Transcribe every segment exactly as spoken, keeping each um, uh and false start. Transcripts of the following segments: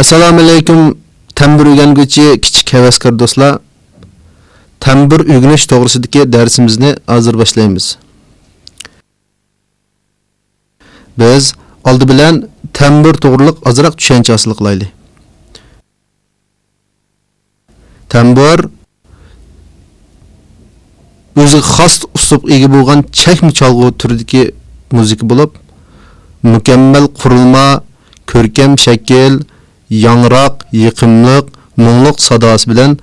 ئەسسالامۇئەلەيكۇم، تەمبۇر ئۆگەنگۈچى كىچىك ھەۋەسكار دوستلار. تەمبۇر ئۆگىنىش توغرىسىدىكى دەرسىمىزنى ھازىر باشلايمىز. بىز ئالدى بىلەن تەمبۇر توغرىلىق ئازراق چۈشەنچە ھاسىل قىلايلى. تەمبۇر ئۆزىگە خاس ئۇسلۇبقا ئىگە بولغان چەكمە چالغۇ تۈرىدىكى مۇزىكا بولۇپ، مۇكەممەل قۇرۇلما، كۆركەم شەكىل، ياڭراق، يېقىملىق، مۇڭلۇق ساداسى بىلەن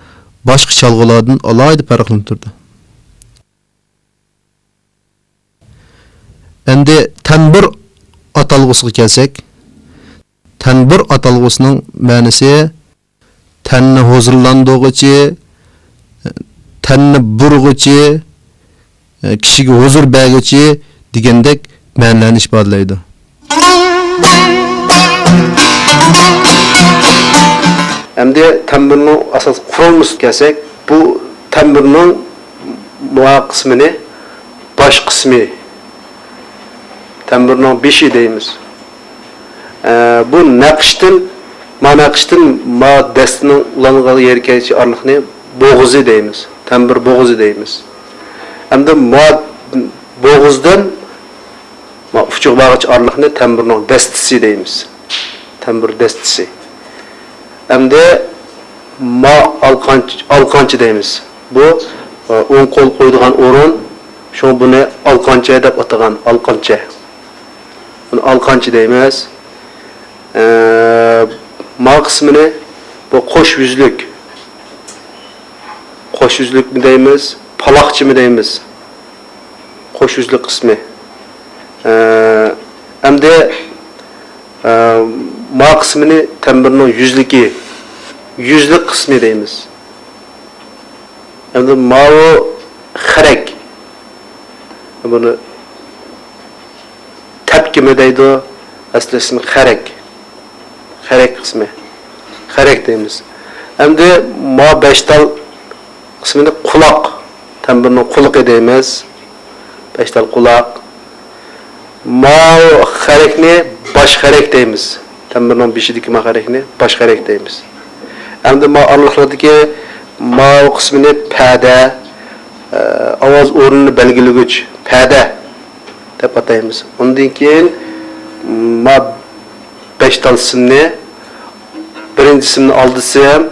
باشقا چالغۇلاردىن ئالاھىدە پەرقلىنىپ تۇرىدۇ. ئەمدى تەمبۇر ئاتالغۇسىغا كەلسەك، تەمبۇر ئاتالغۇسىنىڭ مەنىسى تەننى ھۇزۇرلاندۇرغۇچى، تەننى بۇرغۇچى، كىشىگە ھۇزۇر بەرگۈچى دېگەندەك مەنىلەرنى ئىپادىلەيدۇ. ئەمدى تەمبۇرنىڭ ئاساسىي قۇرۇلمىسىغا كەلسەك، بۇ تەمبۇرنىڭ مۇئا قىسمىنى باش قىسمى، تەمبۇرنىڭ بېشى دەيمىز. ئە، بۇ نەقىشتىن، ما نەقىشتىن ما دەستىنىڭ ئۇلانغان يېرىگىچە ئارىلىقنى بوغۇزى دەيمىز. تەمبۇر بوغۇزى دەيمىز. ئەمدى ما بوغۇزدىن ما ئۇچىغا بارغۇچە ئارىلىقنى تەمبۇرنىڭ دەستىسى دەيمىز. تەمبۇر دەستىسى. ئەمدى ما ئالقانچ-، ئالقانچا دەيمىز. بۇ، ئە، ئوڭ قول قويىدىغان ئورۇن. شۇڭا بۇنى ئالقانچە دەپ ئاتىغان، ئالقانچە. بۇنى ئالقانچا دەيمىز. ئە، ما قىسمىنى بۇ قوش يۈزلۈك. قوش يۈزلۈكمۇ دەيمىز، پالاقچىمۇ دەيمىز. قوش يۈزلۈك قىسمى. ئە، ئەمدى، ئە، ما قىسمىنى تەمبۇرنىڭ يۈزلۈكى، يۈزلۈك قىسمى دەيمىز. ئەمدى ماۋۇ خەرەك. بۇنى تەپكىمۇ دەيدۇ، ئەسلى ئىسمى خەرەك. خەرەك قىسمى. خەرەك دەيمىز. ئەمدى ما بەش تال قىسمىنى قۇلاق، تەمبۇرنىڭ قۇلىقى دەيمىز. بەش تال قۇلاق. ماۋۇ خەرەكنى باش خەرەك دەيمىز. تەمبۇرنىڭ بېشىدىكى ما خەرەكنى باش خەرەك دەيمىز. ئەمدى ما ئارىلىقلىقتىكى ماۋۇ قىسمىنى پەدە، ئە، ئاۋاز ئورنىنى بەلگىلىگۈچ، پەدە دەپ ئاتايمىز. ئۇندىن كېيىن ما بەش تال سىمنى، بىرىنچى سىمنى ئالدى سىم،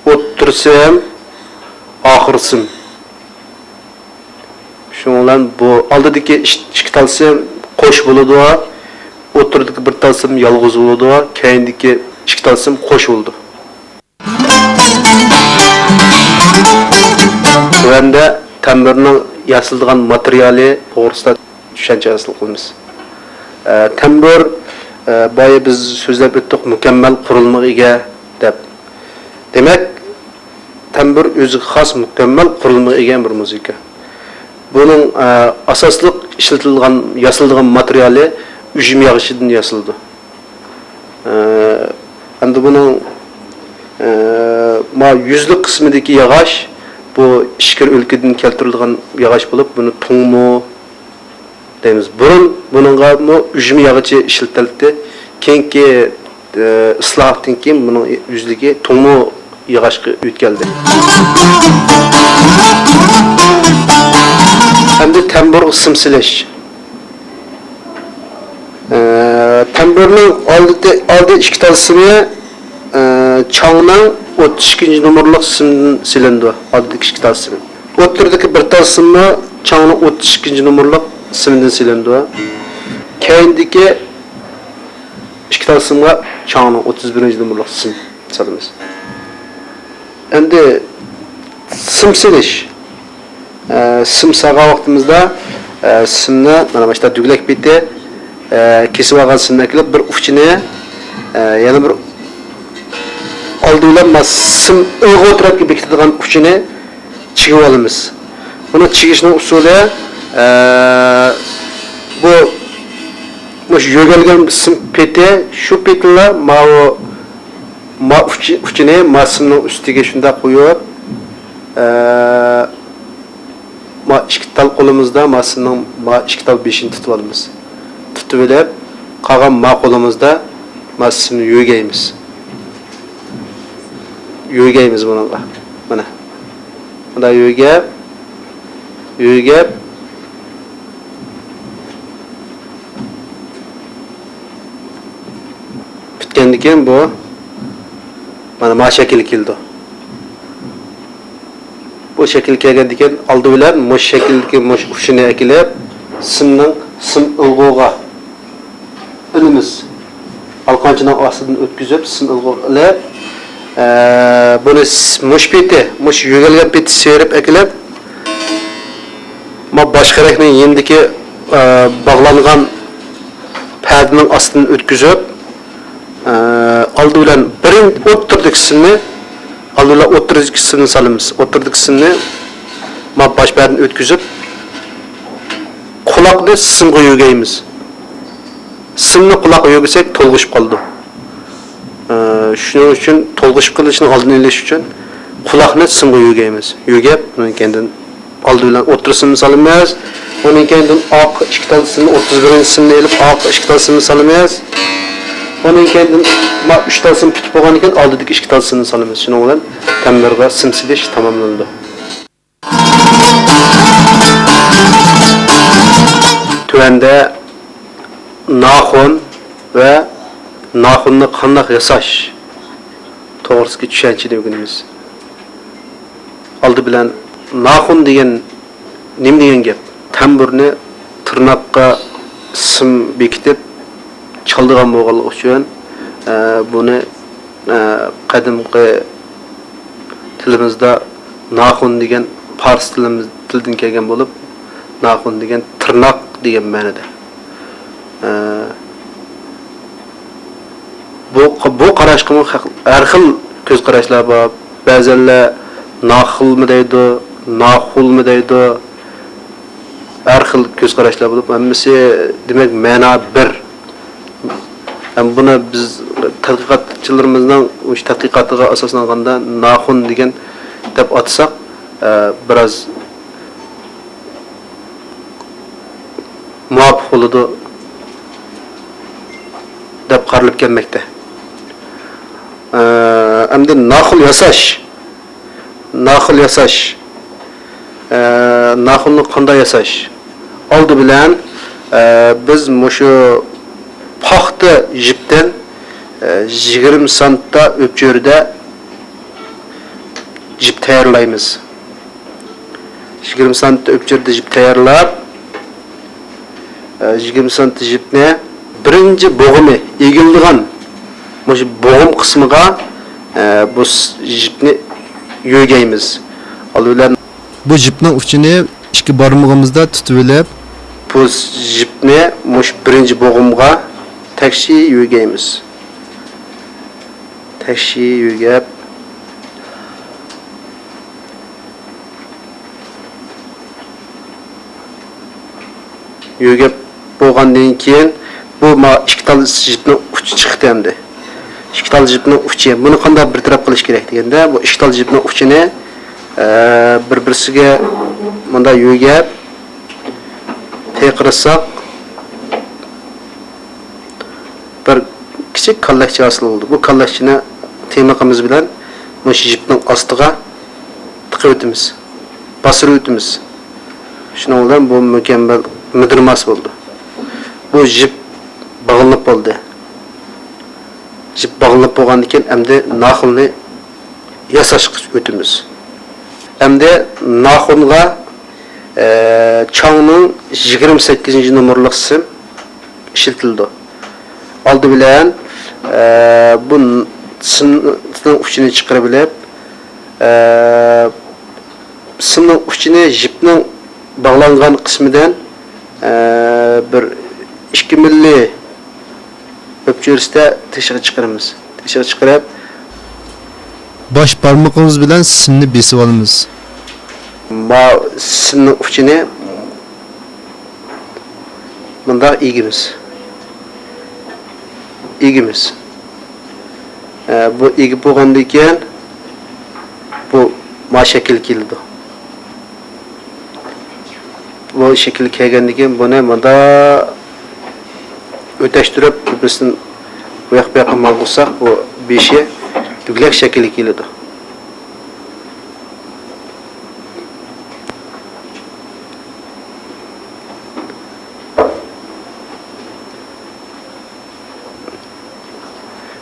ئوتتۇرا سىم، ئاخىرى سىم. شۇنىڭ بىلەن بۇ ئالدىدىكى ئىش-، ئىككى تال سىم قوش بولىدۇ، ئوتتۇرىدىكى بىر تال سىم يالغۇز بولىدۇ، كەينىدىكى ئىككى تال سىم قوش بولىدۇ. تۆۋەندە تەمبۇرنىڭ ياسىلىدىغان ماتېرىيالى توغرىسىدا چۈشەنچە ھاسىل قىلىمىز. ئە، تەمبۇر، ئە، بايا بىز سۆزلەپ ئۆتتۇق، مۇكەممەل قۇرۇلمىغا ئىگە دەپ. دېمەك، تەمبۇر ئۆزىگە خاس مۇكەممەل قۇرۇلمىغا ئىگە بىر مۇزىكا. بۇنىڭ، ئە، ئاساسلىق ئىشلىتىلىدىغان، ياسىلىدىغان ماتېرىيالى ئۈجمە ياغىچىدىن ياسىلىدۇ. ئە، ئەمدى بۇنىڭ، ئە، ما يۈزلۈك قىسمىدىكى ياغاچ، بۇ ئىچكىرى ئۆلكىدىن كەلتۈرۈلىدىغان ياغاچ بولۇپ، بۇنى تۇڭمۇ دەيمىز. بۇرۇن بۇنىڭغىمۇ ئۈجمە ياغىچى ئىشلىتىلەتتى. كېيىنكى، ئە، ئىسلاھاتتىن كېيىن بۇنىڭ يۈزلۈكى تۇڭمۇ ياغاچقا ئۆتكەلدى. ئەمدى تەمبۇرغا سىم سېلىش. ئە، تەمبۇرنىڭ ئالدى، ئالدى ئىككى تال سىمى، ئە، چاڭنىڭ ئوتتۇز ئىككىنچى نومۇرلۇق سىمىدىن سېلىنىدۇ. ئالدىدىكى ئىككى تال سىمى. ئوتتۇرىدىكى بىر تال سىممۇ چاڭنىڭ ئوتتۇز ئىككىنچى نومۇرلۇق سىمىدىن سېلىنىدۇ. كەينىدىكى ئىككى تال سىمغا چاڭنىڭ ئوتتۇز بىرىنچى نومۇرلۇق سىم سالىمىز. ئەمدى سىم سېلىش. ئە، سىم سالغان ۋاقتىمىزدا، ئە، سىمنى مانا مۇشۇنداق دۈگىلەك پېتى، ئە، كېسىپ ئالغان سىمنى ئەكېلىپ، بىر ئۇچىنى، ئە، يەنە بىر ئالدى بىلەن مانا سىم ئىلغا تەرەپكە بېكىتىدىغان ئۇچىنى چىگىۋالىمىز. بۇنى چىگىشنىڭ ئۇسۇلى، ئە، بۇ مۇشۇ يۆگەلگەن سىم پېتى، شۇ پېتىلا ماۋۇ ما ئۇچى-، ئۇچىنى ما سىمنىڭ ئۈستىگە شۇنداق قويۇپ، ئە، ما ئىككى تال قولىمىزدا ما سىمنىڭ ما ئىككى تال بېشىنى تۇتۇۋالىمىز. تۇتۇۋېلىپ، قالغان ما قولىمىزدا مانا سىمنى يۆگەيمىز. يۆگەيمىز بۇنىڭغا. مانا. مۇنداق يۆگەپ، يۆگەپ، پۈتكەندىن كېيىن بۇ، مانا، ما شەكىلگە كېلىدۇ. بۇ شەكىلگە كەلگەندىن كېيىن، ئالدى بىلەن مۇشۇ شەكىلدىكى مۇشۇ ئۇچىنى ئەكېلىپ، سىمنىڭ، سىم ئىلغۇغا ئېلىمىز. ئالقانچىنىڭ ئاستىدىن ئۆتكۈزۈپ، سىم ئىلغۇغا ئېلىپ، ئە، بۇنى س-، مۇشۇ پېتى، مۇشۇ يۆگەلگەن پېتى سىيرىپ ئەكېلىپ، ما باش خەرەكنىڭ يېنىدىكى، ئە، باغلانغان پەردىنىڭ ئاستىدىن ئۆتكۈزۈپ، ئە، ئالدى بىلەن بىرىن-، ئوتتۇرىدىكى سىمنى، ئالدى بىلەن ئوتتۇرىدىكى سىمنى سالىمىز. ئوتتۇرىدىكى سىمنى ما باش پەردىن ئۆتكۈزۈپ، قۇلاقنى سىمغا يۆگەيمىز. سىمنى قۇلاققا يۆگىسەك، تولغىشىپ قالىدۇ. ئە، شۇنىڭ ئۈچۈن تولغىشىپ قېلىشنىڭ ئالدىنى ئېلىش ئۈچۈن قۇلاقنى سىمغا يۆگەيمىز. يۆگەپ، ئۇنىڭ كەينىدىن ئالدى بىلەن ئوتتۇرا سىمنى سالىمىز. ئۇنىڭ كەينىدىن ئارقا ئىككى تال سىمنى، ئوتتۇز بىرىنچى سىمنى ئېلىپ، ئارقا ئىككى تال سىمنى سالىمىز. ئۇنىڭ كەينىدىن ما ئۈچ تال سىم پۈتۈپ بولغاندىن كېيىن، ئالدىدىكى ئىككى تال سىمنى سالىمىز. شۇنىڭ بىلەن تەمبۇرغا سىم سېلىش تاماملىنىدۇ. تۆۋەندە ناخۇن ۋە ناخۇننى قانداق ياساش توغرىسىدىكى چۈشەنچىنى ئۆگىنىمىز. ئالدى بىلەن ناخۇن دېگەن نېمە دېگەن گەپ؟ تەمبۇرنى تىرناققا سىم بېكىتىپ چالىدىغان بولغانلىقى ئۈچۈن، ئە، بۇنى، ئە، قەدىمكى تىلىمىزدا ناخۇن دېگەن پارس تىلىمىز، تىلىدىن كەلگەن بولۇپ، ناخۇن دېگەن تىرناق دېگەن مەنىدە. ئە، بۇ، بۇ قاراشقىمۇ ھەق-، ھەر خىل كۆز قاراشلار بار. بەزەنلەر ناخىلمۇ دەيدۇ، ناخۇلمۇ دەيدۇ. ھەر خىل كۆز قاراشلار بولۇپ، ھەممىسى، دېمەك، مەنا بىر. ھەم بۇنى بىز تەتقىقاتچىلىرىمىزنىڭ مۇشۇ تەتقىقاتىغا ئاساسلانغاندا، ناخۇن دېگەن دەپ ئاتىساق، ئە، بىراز مۇۋاپىق بولىدۇ دەپ قارىلىپ كەلمەكتە. ئە، ئەمدى ناخۇن ياساش. ناخۇن ياساش. ئە، ناخۇننى قانداق ياساش؟ ئالدى بىلەن، ئە، بىز مۇشۇ پاختا يىپتىن، ئە، يىگىرمە سانتتا ئۆپچۆرىدە يىپ تەييارلايمىز. يىگىرمە سانتى ئۆپچۆرىدە يىپ تەييارلاپ، ئە، يىگىرمە سانتى يىپنى بىرىنچى بوغۇمى ئېگىلىدىغان مۇشۇ بوغۇم قىسمىغا، ئە، بۇ س-، يىپنى يۆگەيمىز. ئالدى بىلەن بۇ يىپنىڭ ئۇچىنى ئىككى بارمىقىمىزدا تۇتۇۋېلىپ، بۇ س-، يىپنى مۇشۇ بىرىنچى بوغۇمغا تەكشى يۆگەيمىز. تەكشى يۆگەپ، يۆگەپ بولغاندىن كېيىن، بۇ ما ئىككى تال يىپنىڭ ئۇچى چىقتى ئەمدى. ئىككى تال يىپنىڭ ئۇچى. بۇنى قانداق بىر تەرەپ قىلىش كېرەك دېگەندە، بۇ ئىككى تال يىپنىڭ ئۇچىنى، ئە، بىر-بىرسىگە مۇنداق يۆگەپ، تېقىرساق، بىر كىچىك كاللەكچە ھاسىل بولىدۇ. بۇ كاللەكچىنى تىيمىقىمىز بىلەن مۇشۇ يىپنىڭ ئاستىغا تىقىۋېتىمىز، باستۇرۇۋېتىمىز. شۇنىڭ بىلەن بۇ مۇكەممەل مىدىرماس بولىدۇ. بۇ يىپ باغلىنىپ بولدى. يىپ باغلىنىپ بولغاندىن كېيىن، ئەمدى ناخۇننى ياساشقا ئۆتىمىز. ئەمدى ناخۇنغا، ئە، چاڭنىڭ يىگىرمە سەككىزىنچى نومۇرلۇق سىم ئىشلىتىلىدۇ. ئالدى بىلەن، ئە، بۇ ن-، سىمنىڭ ئۇچىنى چىقىرىپ ئېلىپ، ئە، سىمنىڭ ئۇچىنى يىپنىڭ باغلانغان قىسمىدىن، ئە، بىر ئىككى مىللى ئۆپچۆرىسىدە تېشىغا چىقىرىمىز. تېشىغا چىقىرىپ، باش بارمىقىمىز بىلەن سىمنى بېسىۋالىمىز. ما سىمنىڭ ئۇچىنى مۇنداق ئېگىمىز. ئېگىمىز. ئە، بۇ ئېگىپ بولغاندىن كېيىن، بۇ ما شەكىل كېلىدۇ. بۇ شەكىل كەلگەندىن كېيىن، بۇنى مۇنداق ئۆتەشتۈرۈپ، بىرسىنى بۇ ياق بۇ ياققا ماڭغۇزساق، بۇ بېشى دۈگلەك شەكىلگە كېلىدۇ.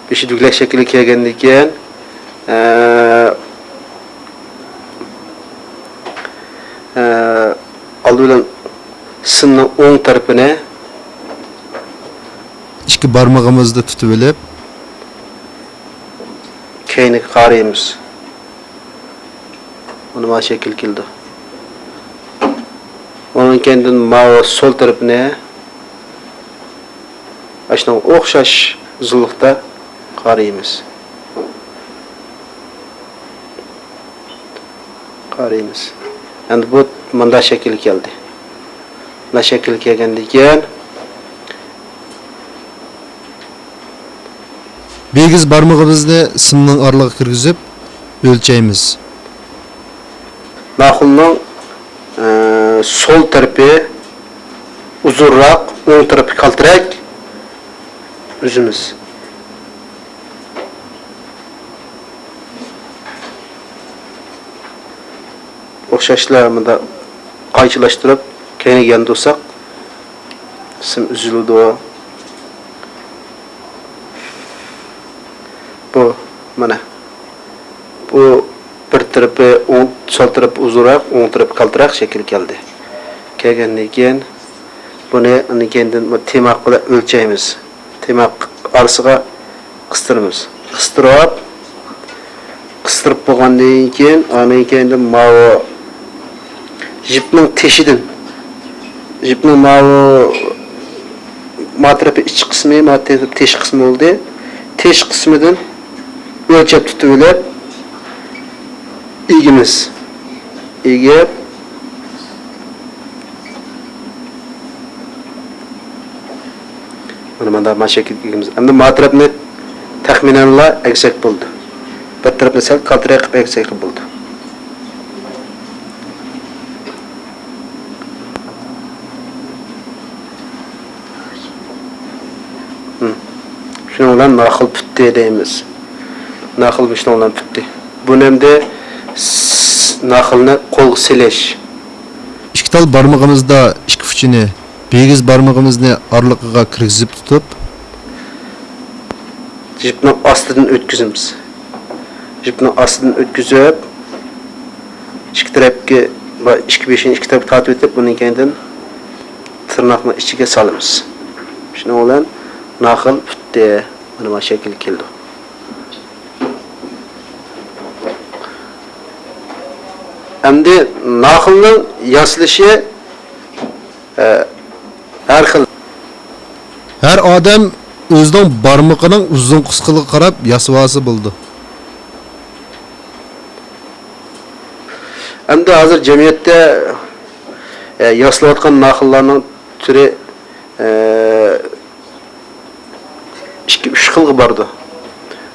بېشى دۈگلەك شەكىلگە كەلگەندىن كېيىن، ئە، ئە، ئالدى بىلەن سىمنىڭ ئوڭ تەرىپىنى ئىككى بارمىقىمىزدا تۇتۇۋېلىپ، كەينىگە قارايمىز. مانا، مانا شەكىل كېلىدۇ. ئۇنىڭ كەينىدىن ماۋۇ سول تەرىپىنى ئاشۇنىڭغا ئوخشاش ئۇزۇنلۇقتا قارايمىز. قارايمىز. ئەمدى بۇ مۇنداق شەكىلگە كەلدى. مۇنداق شەكىلگە كەلگەندىن كېيىن، بىگىز بارمىقىمىزنى سىمنىڭ ئارىلىقىغا كىرگۈزۈپ ئۆلچەيمىز. ناخىلنىڭ، ئە، سول تەرىپى ئۇزۇنراق، ئوڭ تەرىپى كالتىراق ئۈزىمىز. ئوخشاشلا مۇنداق قايچىلاشتۇرۇپ، كەينىگە ياندۇرساق، سىم ئۈزۈلىدۇ. بۇ، مانا، بۇ بىر تەرىپى ئوڭ، سول تەرىپى ئۇزۇنراق، ئوڭ تەرىپى كالتىراق شەكىل كەلدى. كەلگەندىن كېيىن، بۇنى ئاندىن كېيىندىن بۇ تىماق بىلەن ئۆلچەيمىز. تىماق ئارىسىغا قىستۇرىمىز. قىستۇرۇپ، قىستۇرۇپ بولغاندىن كېيىن، ئاندىن كېيىن ماۋۇ يىپنىڭ تېشىدىن، يىپنىڭ ماۋۇ، ما تەرىپى ئىچ قىسمى، ما تەرىپى تېش قىسمى بولدى. تېش قىسمىدىن ئۆلچەپ تۇتۇۋېلىپ، ئېگىمىز. ئېگىپ، مانا مۇنداق، مانا شەكىل ئېگىمىز. ئەمدى ما تەرەپنى تەخمىنەنلا ئەگسەك بولىدۇ. بىر تەرەپنى سەل كالتىراق قىلىپ ئەگسەك بولىدۇ. شۇنىڭ بىلەن ناخىل پۈتتى دەيمىز. ناخىل شۇنىڭ بىلەن پۈتتى. بۇنى ئەمدى س-، ناخىلنى قولغا سېلىش. ئىككى تال بارمىقىمىزدا ئىككى ئۇچىنى بىگىز بارمىقىمىزنى ئارىلىقىغا كىرگۈزۈپ تۇتۇپ، يىپنىڭ ئاستىدىن ئۆتكۈزىمىز. يىپنىڭ ئاستىدىن ئۆتكۈزۈپ، ئىككى تەرەپكە، ئىككى بېشىنى ئىككى تەرەپكە تارتىۋېتىپ، ئۇنىڭ كەينىدىن تىرناقنىڭ ئىچىگە سالىمىز. شۇنىڭ بىلەن ناخىل پۈتتى. مانا، مانا شەكىل كېلىدۇ. ئەمدى ناخىلنىڭ ياسىلىشى، ئە، ھەر خىل. ھەر ئادەم ئۆزىنىڭ بارمىقىنىڭ ئۇزۇن قىسقىلىقىغا قاراپ ياسىۋالسا بولىدۇ. ئەمدى ھازىر جەمئىيەتتە، ئە، ياسىلىۋاتقان ناخىللارنىڭ تۈرى، ئە، ئىككى، ئۈچ خىلغا بارىدۇ.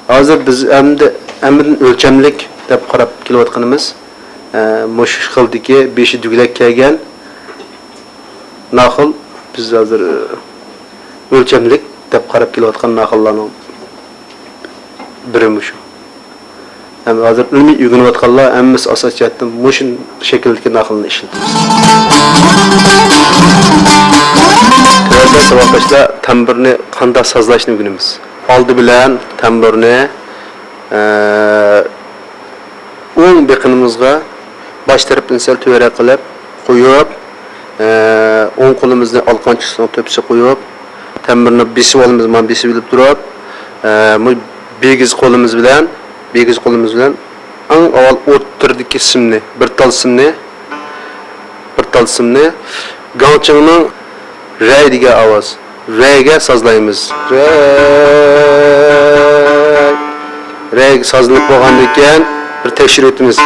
ھازىر بىز ئەمدى ھەممىدىن ئۆلچەملىك دەپ قاراپ كېلىۋاتقىنىمىز، ئە، مۇشۇ خىلدىكى بېشى دۈگىلەك كەلگەن ناخىل، بىز ھازىر، ئە، ئۆلچەملىك دەپ قاراپ كېلىۋاتقان ناخىللارنىڭ بىرى مۇشۇ. ھەم ھازىر ئىلمىي ئۆگىنىۋاتقانلار ھەممىسى ئاساسىي جەھەتتىن مۇشۇ شەكىلدىكى ناخىلنى ئىشلىتىمىز. تۆۋەندە ساۋاقداشلار تەمبۇرنى قانداق سازلاشنى ئۆگىنىمىز. ئالدى بىلەن تەمبۇرنى، ئە، ئوڭ بېقىنىمىزغا باش تەرەپتىن سەل تۆۋەنرەك قىلىپ قويۇپ، ئە، ئوڭ قولىمىزنى ئالقان چۇسىنىڭ تۆپىسىگە قويۇپ، تەمبۇرنى بېسىۋالىمىز، مانا بېسىۋېلىپ تۇرۇپ، ئە، مۇ-، بىگىز قولىمىز بىلەن، بىگىز قولىمىز بىلەن ئەڭ ئاۋۋال ئوتتۇرىدىكى سىمنى، بىر تال سىمنى، بىر تال سىمنى گاڭچىڭنىڭ رەي دېگەن ئاۋاز، رەيگە سازلايمىز. رەي. رەيگە سازلىنىپ بولغاندىن كېيىن بىر تەكشۈرۈۋېتىمىز.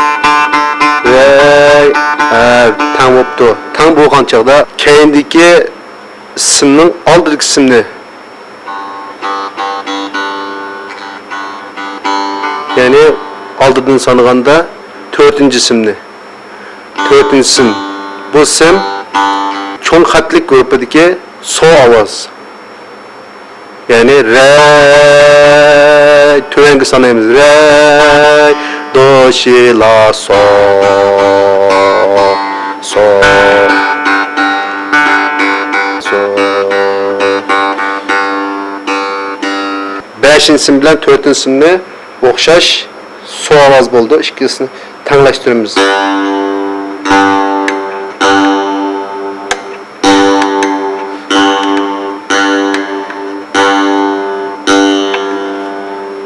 رەي. ھە، تەڭ بوپتۇ. تەڭ بولغان چاغدا كەينىدىكى سىمنىڭ ئالدىدىكى سىمنى، يەنى ئالدىدىن سانىغاندا تۆتىنچى سىمنى، تۆتىنچى سىم. بۇ سىم چوڭ خەتلىك گۇرۇپپىدىكى سو ئاۋاز. يەنى رەي، تۆۋەنگە سانايمىز. رەي، دو، شى، لا، سو، سو، سو. بەشىنچى سىم بىلەن تۆتىنچى سىمنى ئوخشاش سو ئاۋاز بولىدۇ. ئىككىسىنى تەڭلەشتۈرىمىز.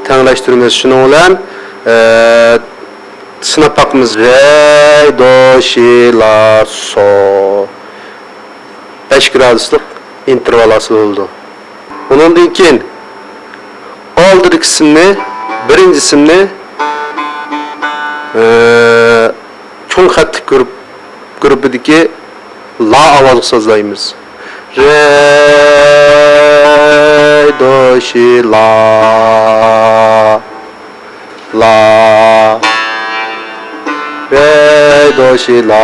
تەڭلەشتۈرىمىز. شۇنىڭ بىلەن، ئە، سىناپ باقىمىز. رەي، دو، شى، لا، سو. بەش گرادۇسلۇق ئىنتېرۋال ھاسىل بولىدۇ. ئۇنىڭدىن كېيىن ئالدىدىكى سىمنى، بىرىنچى سىمنى، ئە، چوڭ خەتلىك گۇرۇپ-، گۇرۇپپىدىكى لا ئاۋازغا سازلايمىز. رەي، دو، شى، لا، لا، رەي، دو، شى، لا.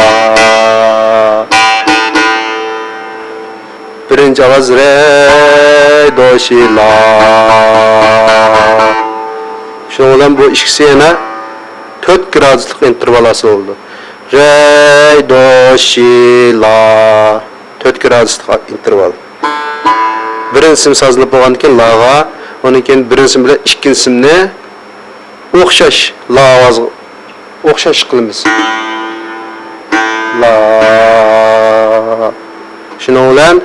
بىرىنچى ئاۋاز رەي، دو، شى، لا. شۇنىڭ بىلەن بۇ ئىككىسى يەنە تۆت گرادۇسلۇق ئىنتېرۋال ھاسىل بولىدۇ. رەي، دو، شى، لا. تۆت گرادۇسلۇق ئىنتېرۋال. بىرىنچى سىم سازلىنىپ بولغاندىن كېيىن لاغا، ئۇنىڭ كېيىن بىرىنچى سىم بىلەن ئىككىنچى سىمنى ئوخشاش لا ئاۋازغا ئوخشاش قىلىمىز. لا. شۇنىڭ بىلەن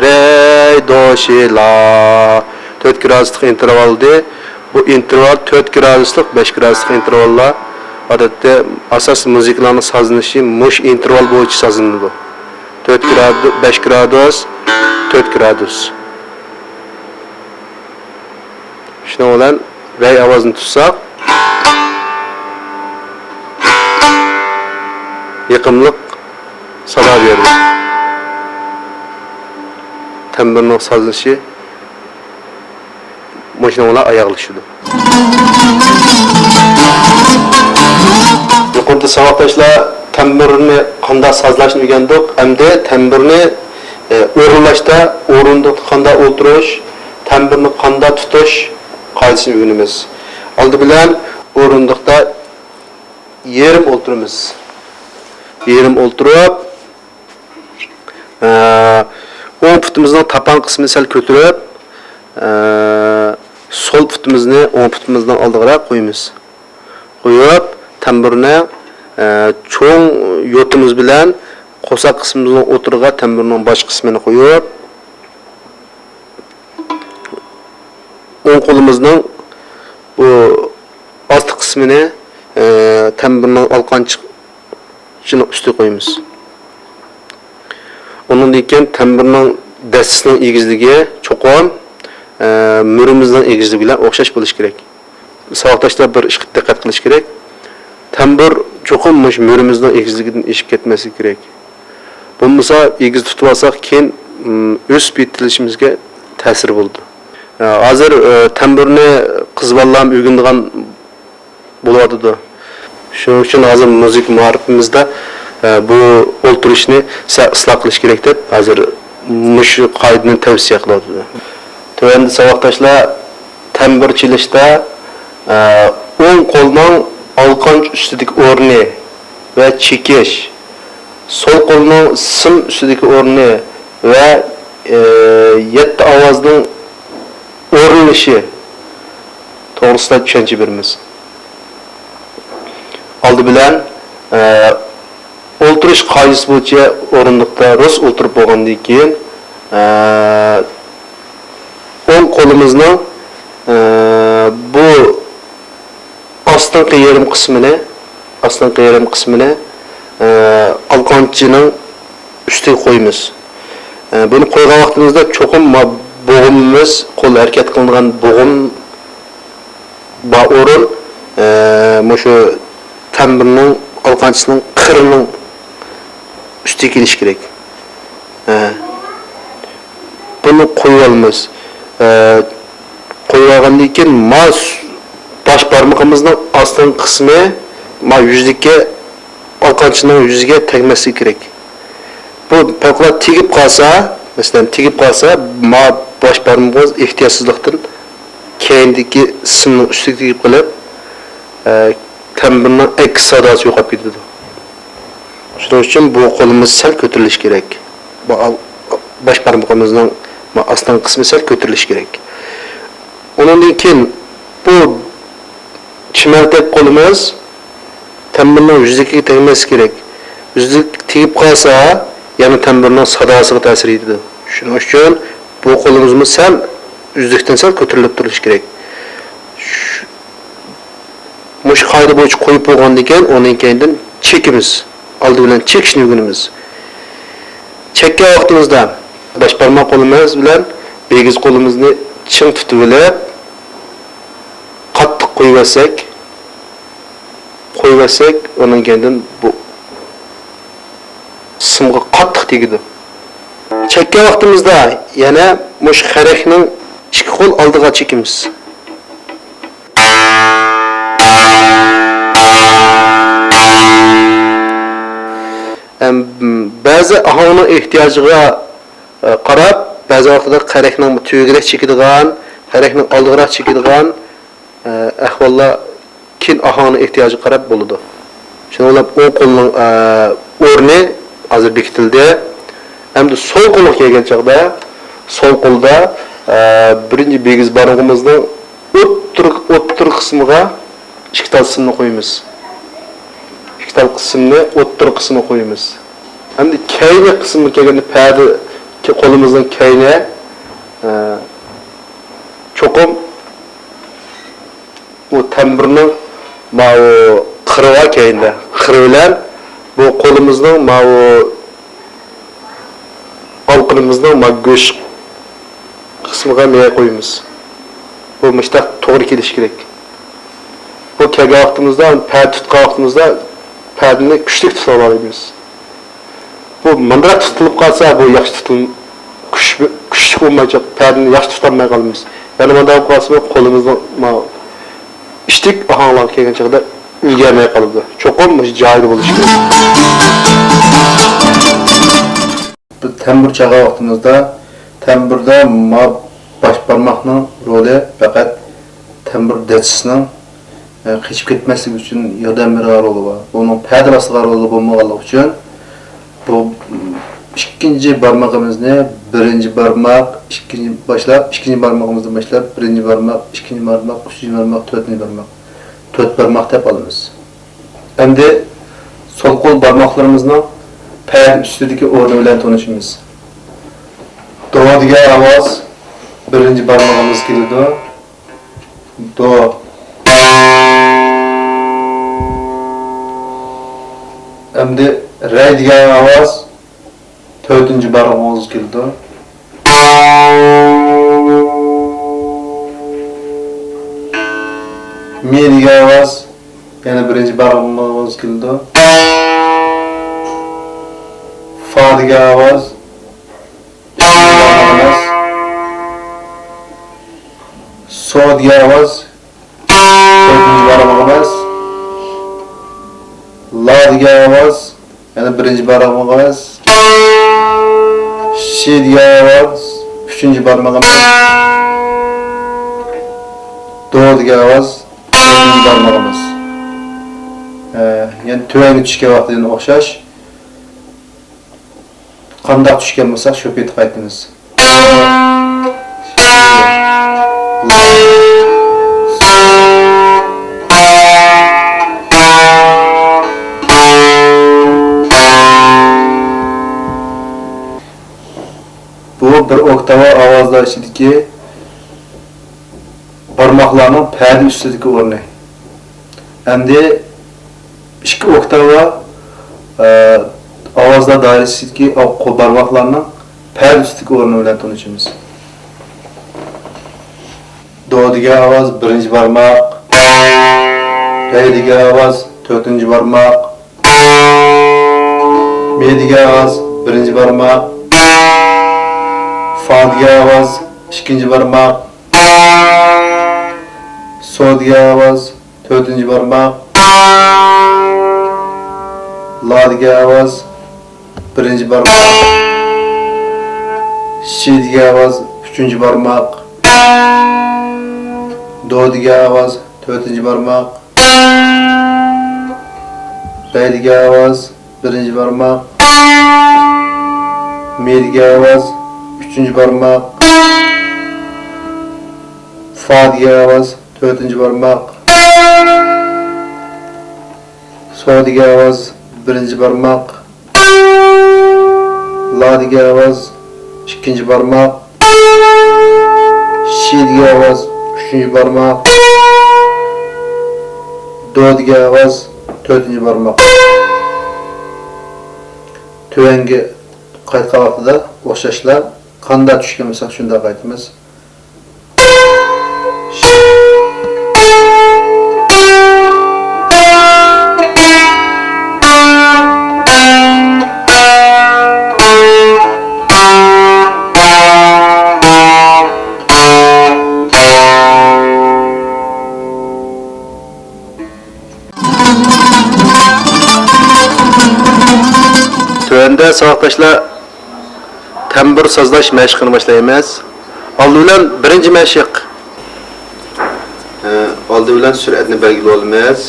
رەي، دو، شى، لا. تۆت گرادۇسلۇق ئىنتېرۋال ئىدى. بۇ ئىنتېرۋال تۆت گرادۇسلۇق، بەش گرادۇسلۇق ئىنتېرۋاللار. ئادەتتە ئاساسىي مۇزىكىلارنىڭ سازلىنىشى مۇشۇ ئىنتېرۋال بويىچە سازلىنىدۇ. تۆت گرادۇ-، بەش گرادۇس، تۆت گرادۇس. شۇنىڭ بىلەن رەي ئاۋازىنى تۇتساق، يېقىملىق سادا بېرىدۇ. تەمبۇرنىڭ سازلىشى مۇشۇنىڭ بىلەن ئاياغلىشىدۇ. يۇقىرىدا ساۋاقداشلار تەمبۇرنى قانداق سازلاشنى ئۆگەندۇق، ئەمدى تەمبۇرنى، ئە، ئورۇنلاشتا، ئورۇندۇقتا قانداق ئولتۇرۇش، تەمبۇرنى قانداق تۇتۇش قائىدىسىنى ئۆگىنىمىز. ئالدى بىلەن ئورۇندۇقتا يېرىم ئولتۇرىمىز. يېرىم ئولتۇرۇپ، ئە، ئوڭ پۇتىمىزنىڭ تاپان قىسمىنى سەل كۆتۈرۈپ، ئە، سول پۇتىمىزنى ئوڭ پۇتىمىزنىڭ ئالدىغىراق قويىمىز. قويۇپ، تەمبۇرنى، ئە، چوڭ يوتىمىز بىلەن قورساق قىسمىمىزنىڭ ئوتتۇرىغا تەمبۇرنىڭ باش قىسمىنى قويۇپ، ئوڭ قولىمىزنىڭ بۇ ئاستى قىسمىنى، ئە، تەمبۇرنىڭ ئالقانچىنىڭ ئۈستىگە قويىمىز. ئۇنىڭدىن كېيىن تەمبۇرنىڭ دەستىسىنىڭ ئېگىزلىكى چوقۇم، ئە، مۈرىمىزنىڭ ئېگىزلىكى بىلەن ئوخشاش بولۇشى كېرەك. ساۋاقداشلار بىر ئىشقا دىققەت قىلىش كېرەك. تەمبۇر چوقۇم مۇشۇ مۈرىمىزنىڭ ئېگىزلىكىدىن ئېشىپ كەتمەسلىكى كېرەك. بولمىسا ئېگىز تۇتۇۋالساق، كېيىن، ئىم، ئۆسۈپ يېتىلىشىمىزگە تەسىرى بولىدۇ. ئە، ھازىر، ئە، تەمبۇرنى قىز بالىلارمۇ ئۆگىنىدىغان بولۇۋاتىدۇ. شۇنىڭ ئۈچۈن ھازىر مۇزىكا مائارىپىمىزدا، ئە، بۇ ئولتۇرۇشنى سەل ئىسلاھ قىلىش كېرەك دەپ، ھازىر مۇشۇ قائىدىنى تەۋسىيە قىلىۋاتىدۇ. تۆۋەندە ساۋاقداشلار تەمبۇر چېلىشتا، ئە، ئوڭ قولنىڭ ئالقانچ ئۈستىدىكى ئورنى ۋە چېكىش، سول قولنىڭ سىم ئۈستىدىكى ئورنى ۋە، ئە، يەتتە ئاۋازنىڭ ئورۇنلىشى توغرىسىدا چۈشەنچە بېرىمىز. ئالدى بىلەن، ئە، ئولتۇرۇش قائىدىسى بويىچە ئورۇندۇقتا رۇس ئولتۇرۇپ بولغاندىن كېيىن، ئە، ئوڭ قولىمىزنىڭ، ئە، بۇ ئاستىنقى يېرىم قىسمىنى، ئاستىنقى يېرىم قىسمىنى، ئە، ئالقانچىنىڭ ئۈستىگە قويىمىز. ئە، بۇنى قويغان ۋاقتىمىزدا چوقۇم ما-، بوغۇمىمىز، قول ھەرىكەت قىلىدىغان بوغۇم بار ئورۇن، ئە، مۇشۇ تەمبۇرنىڭ ئالقانچىسىنىڭ قىرىنىڭ ئۈستىگە كېلىشى كېرەك. ئە، بۇنى قويۇۋالىمىز. ئە، قويۇۋالغاندىن كېيىن ما س-، باش بارمىقىمىزنىڭ ئاستىنقى قىسمى ما يۈزىگە، ئالقانچىنىڭ يۈزىگە تەگمەسلىكى كېرەك. بۇ پەۋقۇلئاددە تېگىپ قالسا، مەسىلەن، تېگىپ قالسا، ما باش بارمىقىمىز ئېھتىياتسىزلىقتىن كەينىدىكى سىمنىڭ ئۈستىگە تېگىپ قېلىپ، ئە، تەمبۇرنىڭ ئەكس ساداسى يوقاپ كېتىدۇ. شۇنىڭ ئۈچۈن بۇ قولىمىز سەل كۆتۈرۈلۈشى كېرەك. بۇ ئال-، باش بارمىقىمىزنىڭ بۇ ئاستىنقى قىسمى سەل كۆتۈرۈلۈشى كېرەك. ئۇنىڭدىن كېيىن بۇ چىمەلتەك قولىمىز تەمبۇرنىڭ يۈزلۈكىگە تەگمەسلىكى كېرەك. يۈزلۈك تېگىپ قالسا، يەنە تەمبۇرنىڭ ساداسىغا تەسىر يېتىدۇ. شۇنىڭ ئۈچۈن بۇ قولىمىزمۇ سەل يۈزلۈكتىن سەل كۆتۈرۈلۈپ تۇرۇشى كېرەك. شۇ-، مۇشۇ قائىدە بويىچە قويۇپ بولغاندىن كېيىن، ئۇنىڭ كەينىدىن چېكىمىز. ئالدى بىلەن چېكىشنى ئۆگىنىمىز. چەككەن ۋاقتىمىزدا باش بارماق قولىمىز بىلەن بىگىز قولىمىزنى چىڭ تۇتۇۋېلىپ، قاتتىق قويۇۋەتسەك، قويۇۋەتسەك، ئۇنىڭ كەينىدىن بۇ سىمغا قاتتىق تېگىدۇ. چەككەن ۋاقتىمىزدا يەنە مۇشۇ خەرەكنىڭ ئىككى قول ئالدىغا چېكىمىز. ئەم، بەزى ئاھاڭنىڭ ئېھتىياجىغا، ئە، قاراپ، بەزى ۋاقىتتا خەرەكنىڭ تۆگىرەك چېكىدىغان، خەرەكنىڭ ئالدىغىراق چېكىدىغان، ئە، ئەھۋاللار كېيىن ئاھاڭنىڭ ئېھتىياجىغا قاراپ بولىدۇ. شۇنىڭ بىلەن ئوڭ قولنىڭ، ئە، ئورنى ھازىر بېكىتىلدى. ئەمدى سول قولغا كەلگەن چاغدا، سول قولدا، ئە، بىرىنچى بىگىز بارمىقىمىزنىڭ ئوتتۇرا، ئوتتۇرا قىسمىغا ئىككى تال سىمنى قويىمىز. ئىككى تال سىمنى ئوتتۇرا قىسمىغا قويىمىز. ئەمدى كەينى قىسمىغا كەلگەندە، پەدە، قولىمىزنىڭ كەينى، ئە، چوقۇم بۇ تەمبۇرنىڭ ماۋۇ قىرى بار كەينىدە، قىرى بىلەن بۇ قولىمىزنىڭ ماۋۇ ئالىقىنىمىزنىڭ ما گۆش قىسمىغا مېيى قويىمىز. بۇ مۇشتاق توغرا كېلىشى كېرەك. بۇ كەلگەن ۋاقتىمىزدا، پەدە تۇتقان ۋاقتىمىزدا پەدىنى كۈچلۈك تۇتۇۋالالايمىز. بۇ مۇنداق تۇتۇلۇپ قالسا، بۇ ياخشى تۇتۇل-، كۈچ-، كۈچلۈك بولمايچۇق، پەدىنى ياخشى تۇتالماي قالىمىز. يەنە مۇنداق بولۇپ قالسا، بۇ قولىمىزنىڭ ما-، ئىشتىك ئاھاڭلارغا كەلگەن چاغدا ئۈلگەرمەي قالىدۇ. چوقۇم مۇشۇ جايىدا بولۇشى كېرەك. بىز تەمبۇر چالغان ۋاقتىمىزدا، تەمبۇردا ما باش بارماقنىڭ رولى پەقەت تەمبۇر دەچچىسىنىڭ، ئە، قېچىپ كەتمەسلىكى ئۈچۈن ياردەم بېرىدىغان رولى بار. بۇنىڭ پەدە باسىدىغان رولى بولمىغانلىقى ئۈچۈن، بۇ ئىككىنچى بارمىقىمىزنى بىرىنچى بارماق، ئىككىنچى باشلاپ، ئىككىنچى بارمىقىمىزدىن باشلاپ، بىرىنچى بارماق، ئىككىنچى بارماق، ئۈچىنچى بارماق، تۆتىنچى بارماق، تۆت بارماق دەپ ئالىمىز. ئەمدى سول قول بارماقلىرىمىزنىڭ پەدە ئۈستىدىكى ئورنى بىلەن تونۇشىمىز. دو دېگەن ئاۋاز بىرىنچى بارمىقىمىز كېلىدۇ. دو. ئەمدى رە دېگەن ئاۋاز تۆتىنچى بارمىقىمىز كېلىدۇ. مى دېگەن ئاۋاز يەنە بىرىنچى بارمىقىمىز كېلىدۇ. فا دېگەن ئاۋاز ئۈچىنچى بارمىقىمىز. سو دېگەن ئاۋاز تۆتىنچى بارمىقىمىز. لا دېگەن ئاۋاز يەنە بىرىنچى بارمىقىمىز. شى دېگەن ئاۋاز ئۈچىنچى بارمىقىمىز. دو دېگەن ئاۋاز تۆتىنچى بارمىقىمىز. ئە، يەنە تۆۋەنگە چۈشكەن ۋاقتىدىن ئوخشاش. قانداق چۈشكەن بولساق، شۇ پېتى قايتىمىز. بۇ بىر ئوكتاۋا ئاۋازلار ئىچىدىكى بارماقلارنىڭ پەدە ئۈستىدىكى ئورنى. ئەمدى ئىككى ئوكتاۋا، ئە، ئاۋازلار دائىرىسىدىكى ئا-، قو-، بارماقلارنىڭ پەدە ئۈستىدىكى ئورنى بىلەن تونۇشىمىز. دو دېگەن ئاۋاز بىرىنچى بارماق. رە دېگەن ئاۋاز تۆتىنچى بارماق. مى دېگەن ئاۋاز بىرىنچى بارماق. فا دېگەن ئاۋاز ئىككىنچى بارماق. سو دېگەن ئاۋاز تۆتىنچى بارماق. لا دېگەن ئاۋاز بىرىنچى بارماق. شى دېگەن ئاۋاز ئۈچىنچى بارماق. دو دېگەن ئاۋاز، تۆتىنچى بارماق. رە دېگەن ئاۋاز، بىرىنچى بارماق. مى دېگەن ئاۋاز، ئۈچىنچى بارماق. فا دېگەن ئاۋاز، تۆتىنچى بارماق. سو دېگەن ئاۋاز، بىرىنچى بارماق. لا دېگەن ئاۋاز، ئىككىنچى بارماق. شى دېگەن ئاۋاز، ئۈچىنچى بارماق. دو دېگەن ئاۋاز، تۆتىنچى بارماق. تۆۋەنگە قايتقان ۋاقتىدا ئوخشاشلا قانداق چۈشكەن بولساق شۇنداق قايتىمىز. تۆۋەندە ساۋاقداشلار تەمبۇر سازلاش مەشىقىنى باشلايمىز. ئالدى بىلەن بىرىنچى مەشىق. ئالدى بىلەن سۈرئەتنى بەلگىلەپ ئالىمىز.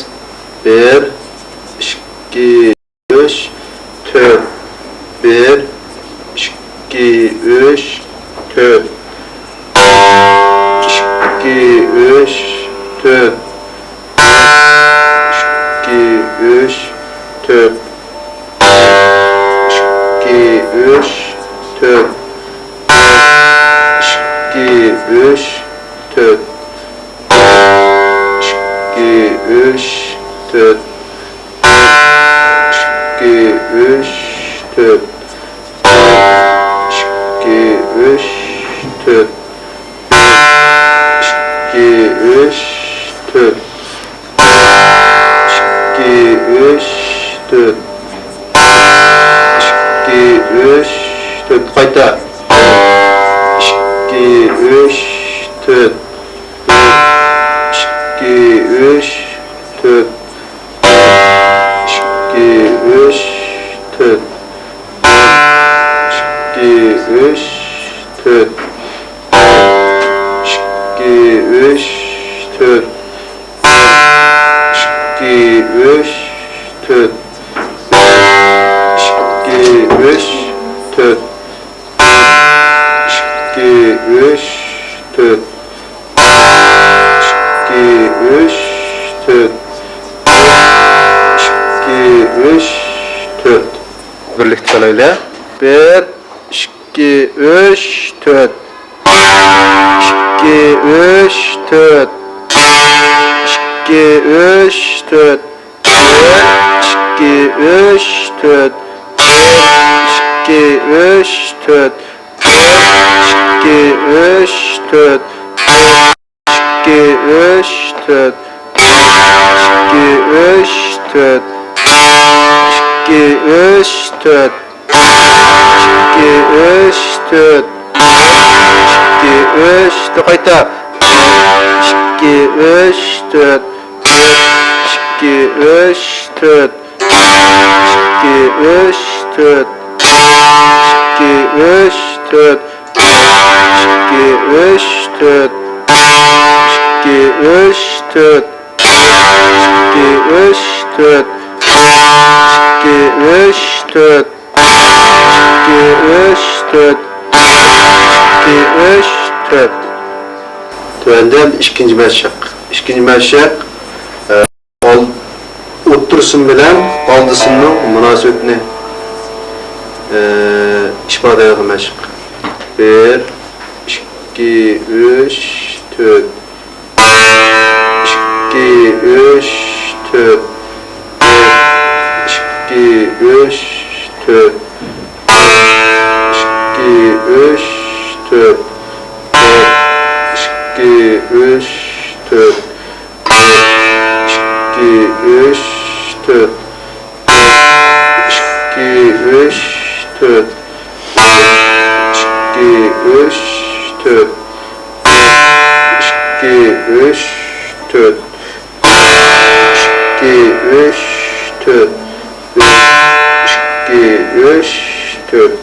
بىر، ئىككى، ئۈچ، تۆت. بىر، ئىككى، ئۈچ، تۆت. ئىككى، ئۈچ، تۆت. ئىككى، ئۈچ، تۆت. ئىككى، ئۈچ، تۆت. ئىككى، ئۈچ، تۆت. ئىككى، ئۈچ، تۆت. ئىككى، ئۈچ، تۆت. ئىككى، ئۈچ، تۆت. ئىككى، ئۈچ، تۆت. ئىككى، ئۈچ، تۆت. ئىككى، ئۈچ، تۆت. قايتا. ئىككى، ئۈچ، تۆت. ئىككى، ئۈچ، تۆت. ئىككى، ئۈچ، تۆت. ئىككى، ئۈچ، تۆت. ئىككى، ئۈچ، تۆت. ئىككى، ئۈچ، تۆت. ئىككى، ئۈچ، تۆت. ئىككى، ئۈچ، تۆت. ئىككى، ئۈچ، تۆت. ئىككى، ئۈچ، تۆت. بىرلىكتە قىلايلى. بىر، ئىككى، ئۈچ، تۆت. ئىككى، ئۈچ، تۆت. ئىككى، ئۈچ، تۆت. بىر، ئىككى، ئۈچ، تۆت. بىر، ئىككى، ئۈچ، تۆت. بىر، ئىككى، ئۈچ، تۆت. بىر، ئىككى، ئۈچ، تۆت. بىر، ئىككى، ئۈچ، تۆت. بىر، ئىككى، ئۈچ، تۆت. ئىككى، ئۈچ، تۆت. ئىككى، ئۈچ، تۆت. قايتا. ئىككى، ئۈچ، تۆت. ئىككى، ئۈچ، تۆت. ئىككى، ئۈچ، تۆت. ئىككى، ئۈچ، تۆت. ئىككى، ئۈچ، تۆت. ئىككى، ئۈچ، تۆت. ئىككى، ئۈچ، تۆت. ئىككى، ئۈچ، تۆت. ئىككى، ئۈچ، تۆت. ئىككى، ئۈچ، تۆت. تۆۋەندە ئىككىنچى مەشىق. ئىككىنچى مەشىق، ئە، ئال-، ئوتتۇرا سىم بىلەن ئالدى سىمنىڭ مۇناسىۋىتىنى، ئە، ئىپادىلەيدىغان مەشىق. بىر، ئىككى، ئۈچ، تۆت. ئىككى، ئۈچ، تۆت. بىر، ئىككى، ئۈچ، تۆت. بىر، ئىككى، ئۈچ، تۆت. بىر، ئىككى، ئۈچ، تۆت. بىر، ئىككى، ئۈچ، تۆت. بىر، ئىككى، ئۈچ، تۆت. بىر، ئىككى، ئۈچ، تۆت. بىر، ئىككى، ئۈچ، تۆت. بىر، ئىككى، ئۈچ، تۆت. بىر، ئىككى، ئۈچ، تۆت.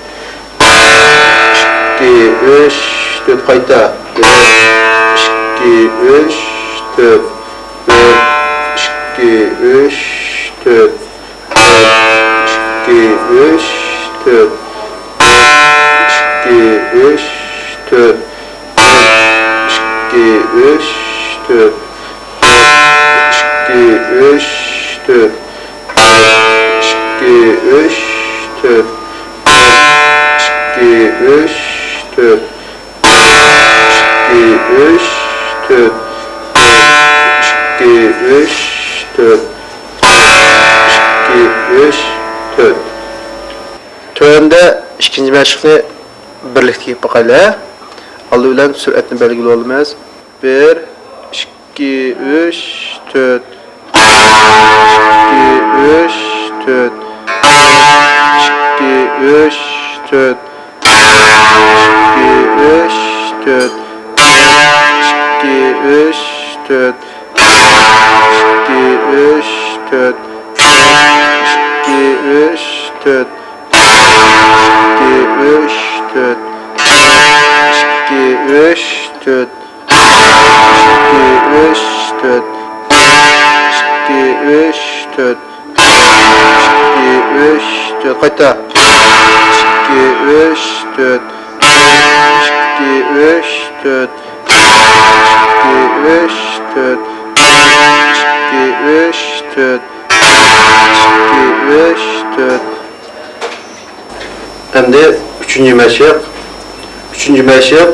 بىر، ئىككى، ئۈچ، تۆت، قايتا. بىر، ئىككى، ئۈچ، تۆت. بىر، ئىككى، ئۈچ، تۆت. بىر، ئىككى، ئۈچ، تۆت. بىر، ئىككى، ئۈچ، تۆت. بىر، ئىككى، ئۈچ، تۆت. بىر، ئىككى، ئۈچ، تۆت. بىر، ئىككى، ئۈچ، تۆت. بىر، ئىككى، ئۈچ، تۆت. بىر، ئىككى، ئۈچ، تۆت. بىر، ئىككى، ئۈچ، تۆت. بىر، ئىككى، ئۈچ، تۆت. تۆۋەندە ئىككىنچى مەشىقنى بىرلىكتە كېلىپ باقايلى. ئالدى بىلەن سۈرئەتنى بەلگىلەپ ئالىمىز. بىر، ئىككى، ئۈچ، تۆت. ئىككى، ئۈچ، تۆت. ئىككى، ئۈچ، تۆت. ئىككى، ئۈچ، تۆت. ئىككى، ئۈچ، تۆت. ئىككى، ئۈچ، تۆت. ئىككى، ئۈچ، تۆت. ئىككى، ئۈچ، تۆت. ئىككى، ئۈچ، تۆت. ئىككى، ئۈچ، تۆت. ئىككى، ئۈچ، تۆت. ئىككى، ئۈچ، تۆت. قايتا. ئىككى، ئۈچ، تۆت. ئىككى، ئۈچ، تۆت. ئىككى، ئۈچ، تۆت. ئىككى، ئۈچ، تۆت. ئىككى، ئۈچ، تۆت. ئەمدى ئۈچىنچى مەشىق. ئۈچىنچى مەشىق،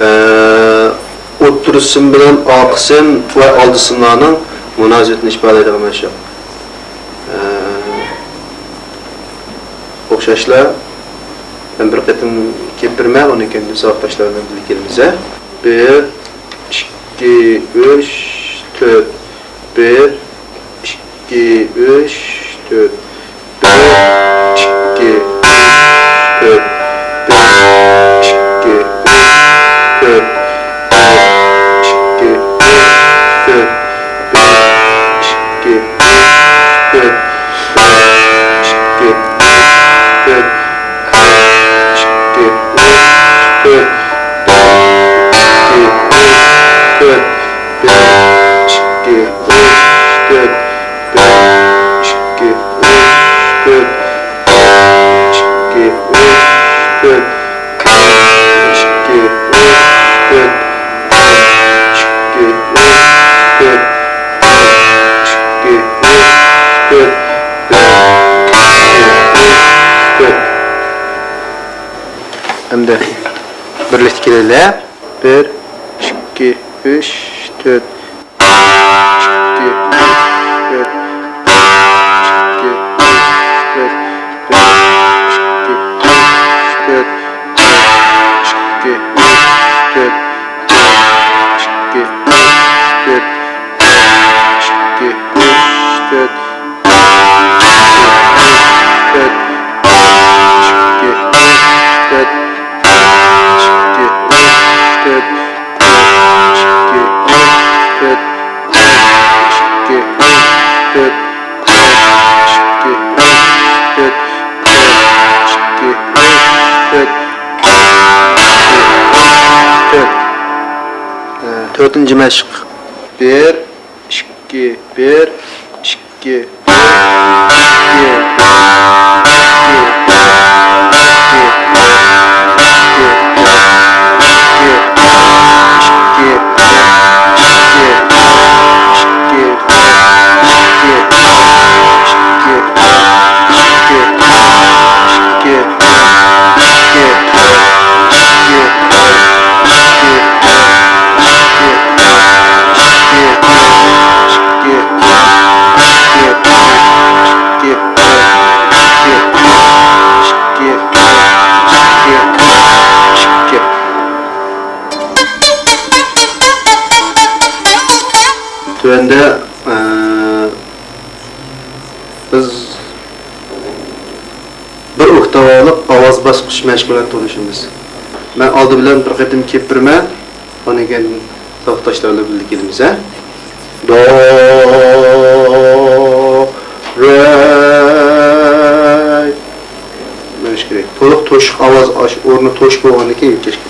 ئە، ئوتتۇرا سىم بىلەن ئارقا سىم ۋە ئالدى سىملارنىڭ مۇناسىۋىتىنى ئىپادىلەيدىغان مەشىق. ئە، ئوخشاشلا، مەن بىر قېتىم كېلىپ بېرىمەن، ئۇنىڭ كېيىن ساۋاقداشلار بىلەن بىللە كېلىمىز، ھە؟ بىر، ئىككى، ئۈچ، تۆت. بىر، ئىككى، ئۈچ، تۆت. بىر، ئىككى، ئۈچ، تۆت. بىر، ئىككى، ئۈچ، تۆت. بىر، ئىككى، ئۈچ، تۆت. بىر، ئىككى، ئۈچ، تۆت. بىر، ئىككى، ئۈچ، تۆت. بىر، ئىككى، ئۈچ، تۆت. بىر، ئىككى، ئۈچ، تۆت. بىر، ئىككى، ئۈچ، تۆت. بىر، ئىككى، ئۈچ، تۆت. بىر، ئىككى، ئۈچ، تۆت. بىر، ئىككى، ئۈچ، تۆت. بىر، ئىككى، ئۈچ، تۆت. بىر، ئىككى، ئۈچ، تۆت. بىر، ئىككى، ئۈچ، تۆت. ئەمدى بىرلىكتە كېلەيلى. بىر، ئىككى، ئۈچ، تۆت. ئىككى، ئۈچ، تۆت. بىر، ئىككى، ئۈچ، تۆت. بىر، ئىككى، ئۈچ، تۆت. بىر، ئىككى، ئۈچ، تۆت. بىر، ئىككى، ئۈچ، تۆت. بىر، ئىككى، ئۈچ، تۆت. بىر، ئىككى، ئۈچ، تۆت. بىر، ئىككى، ئۈچ، تۆت. بىر، ئىككى، ئۈچ، تۆت. بىر، ئىككى، ئۈچ، تۆت. بىر، ئىككى، ئۈچ، تۆت. بىر، ئىككى، ئۈچ، تۆت. بىر، ئىككى، ئۈچ، تۆت. ئە، تۆتىنچى مەشىق. بىر، ئىككى، بىر، ئىككى. تۆۋەندە، ئە، بىز بىر ئوكتاۋالىق ئاۋاز باسقۇچ مەشىق بىلەن تونۇشىمىز. مەن ئالدى بىلەن بىر قېتىم كېلىپ بېرىمەن، ئاندىن كېيىن ساۋاقداشلار بىلەن بىللە كېلىمىز، ھە؟ دو، رې. بېرىش كېرەك. تولۇق توشۇق ئاۋاز ئاش-، ئورنى توشۇق بولغاندىن كېيىن يۆتكەش كېرەك.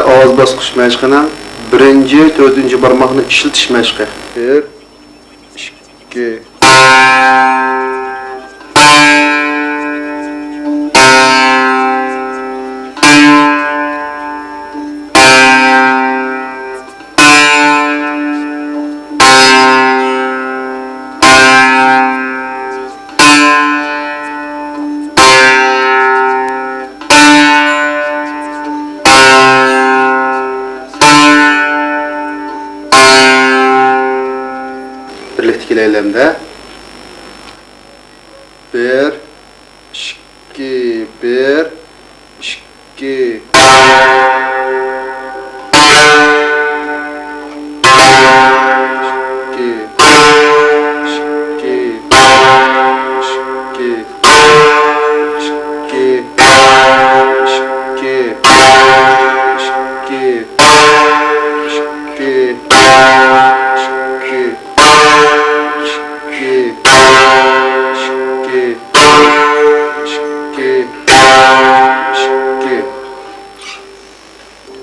ئاۋاز باسقۇچ مەشقىنىڭ بىرىنچى، تۆتىنچى بارماقنى ئىشلىتىش مەشقى. بىر، ئىككى. بىرلىكتە كېلەيلى ئەمدى. بىر، ئىككى، بىر، ئىككى.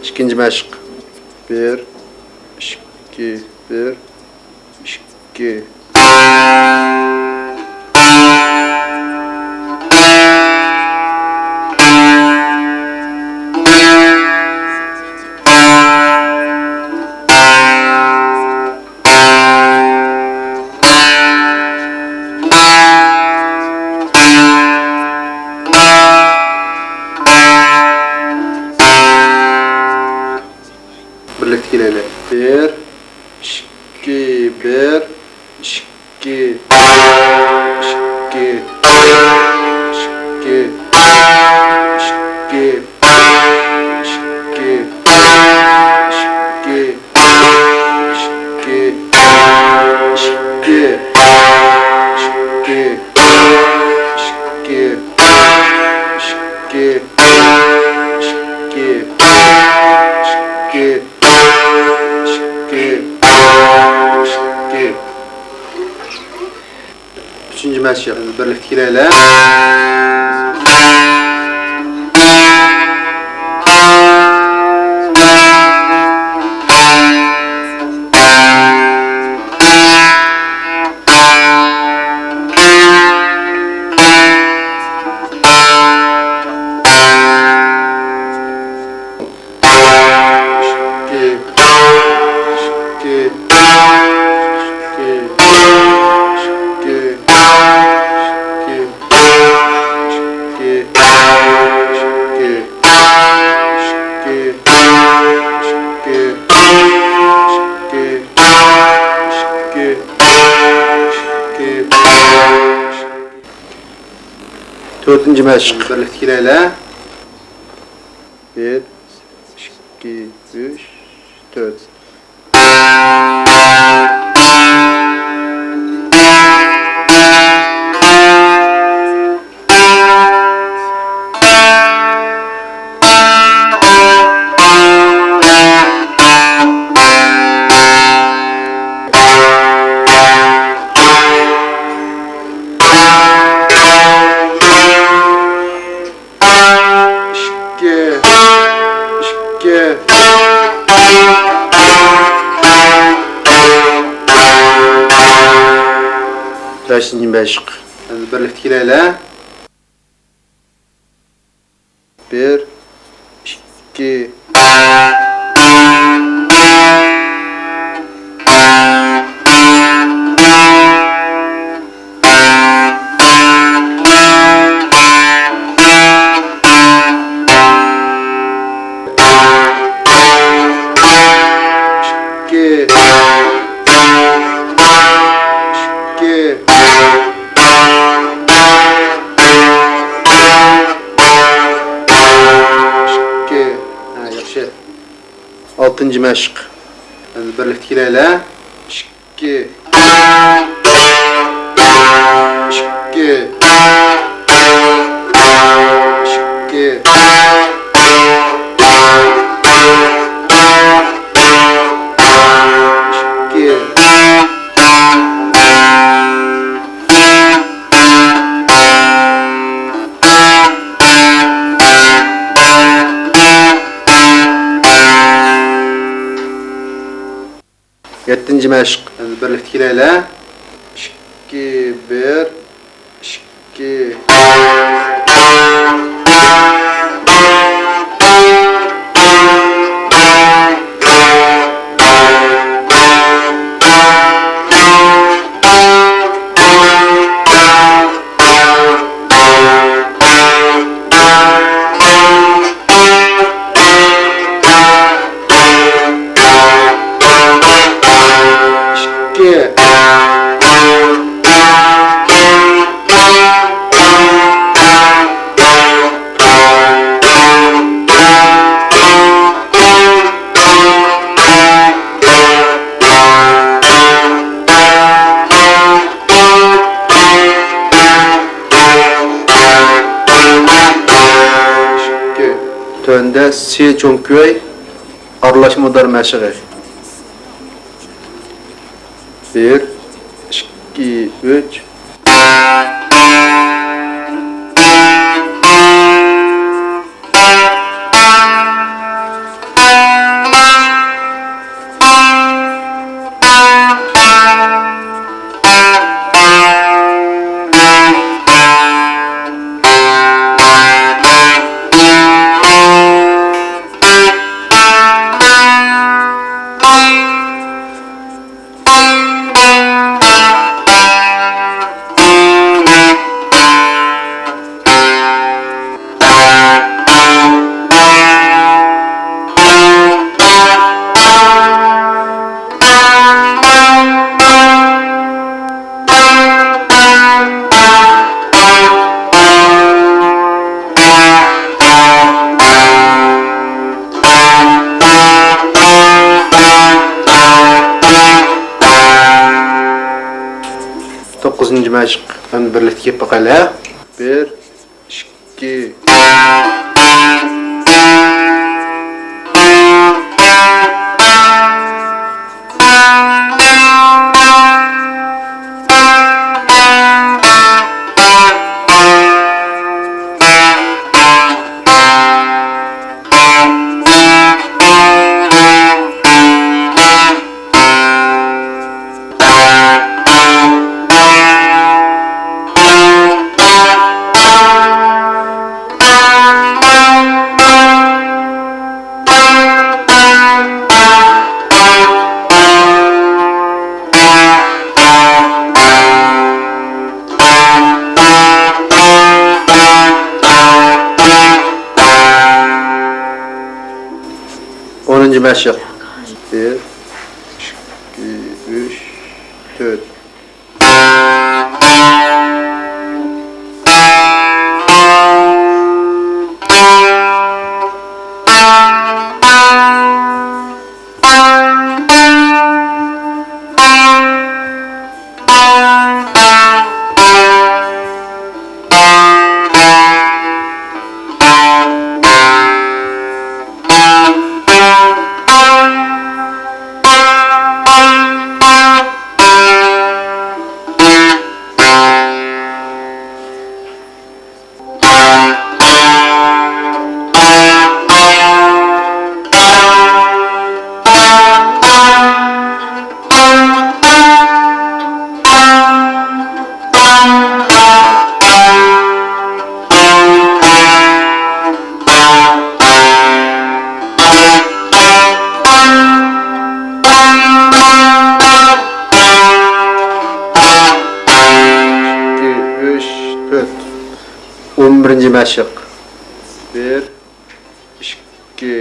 ئىككىنچى مەشىق. بىر، ئىككى، بىر، ئىككى. بىرلىكتە كېلەيلى. بىر، ئىككى، بىر، ئىككى. ئۈچىنچى مەشىق. بىرلىكتە كېلەيلى. تۆتىنچى مەشىق. بىرلىكتە كېلەيلى. بىر، ئىككى، ئۈچ، تۆت. ئىككى، ئىككى. بەشىنچى مەشىق. بىرلىكتە كېلەيلى. بىر، ئىككى. ھە، ياخشى. ئالتىنچى مەشىق. بىرلىكتە كېلەيلى. ئىككى. ئىككى. ئىككى. ئىككى. مەشىق. ئەمدى بىرلىكتە كېلەيلى. ئىككى، بىر، ئىككى. ئىككى. تۆۋەندە سى چوڭ كۈي ئارىلاشما دار مەشىقى. بىر، ئىككى، ئۈچ. توققۇزىنچى مەشىق. ئەمدى بىرلىكتە كېلىپ باقايلى. بىر، ئىككى. ئونىنچى مەشىق. بىر، ئىككى، ئۈچ، تۆت. ئىككى، ئۈچ، تۆت. ئون بىرىنچى مەشىق. بىر، ئىككى.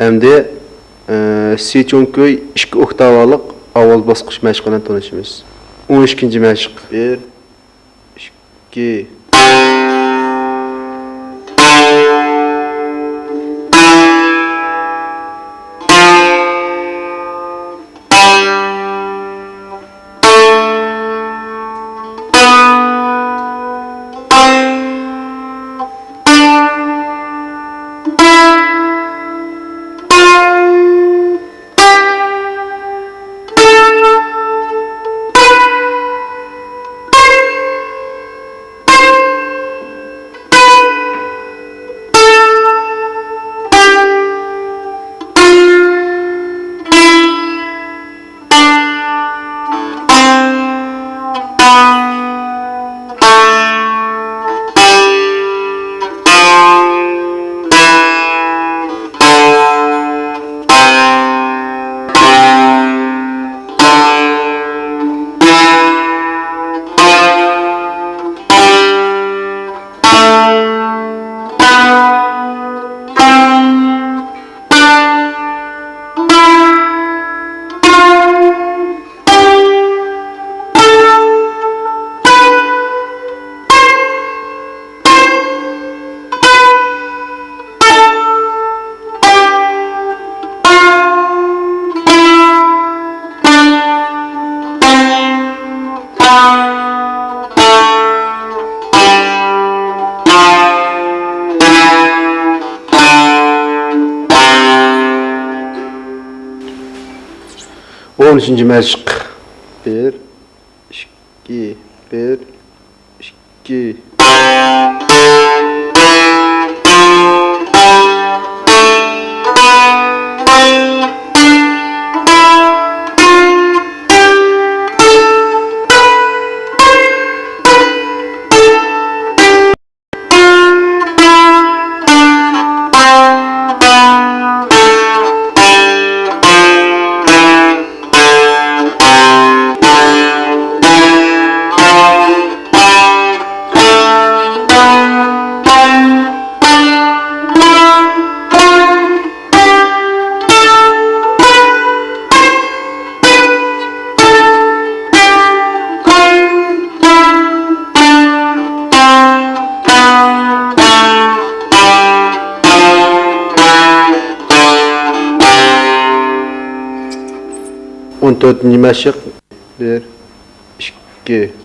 ئەمدى، ئە، سى چوڭ كۈي ئىككى ئوكتاۋالىق ئاۋاز باسقۇچ مەشىقى بىلەن تونۇشىمىز. ئون ئىككىنچى مەشىق. بىر، ئىككى. ئون ئۈچىنچى مەشىق. بىر، ئىككى، بىر، ئىككى. ئون تۆتىنچى مەشىق. بىر، ئىككى.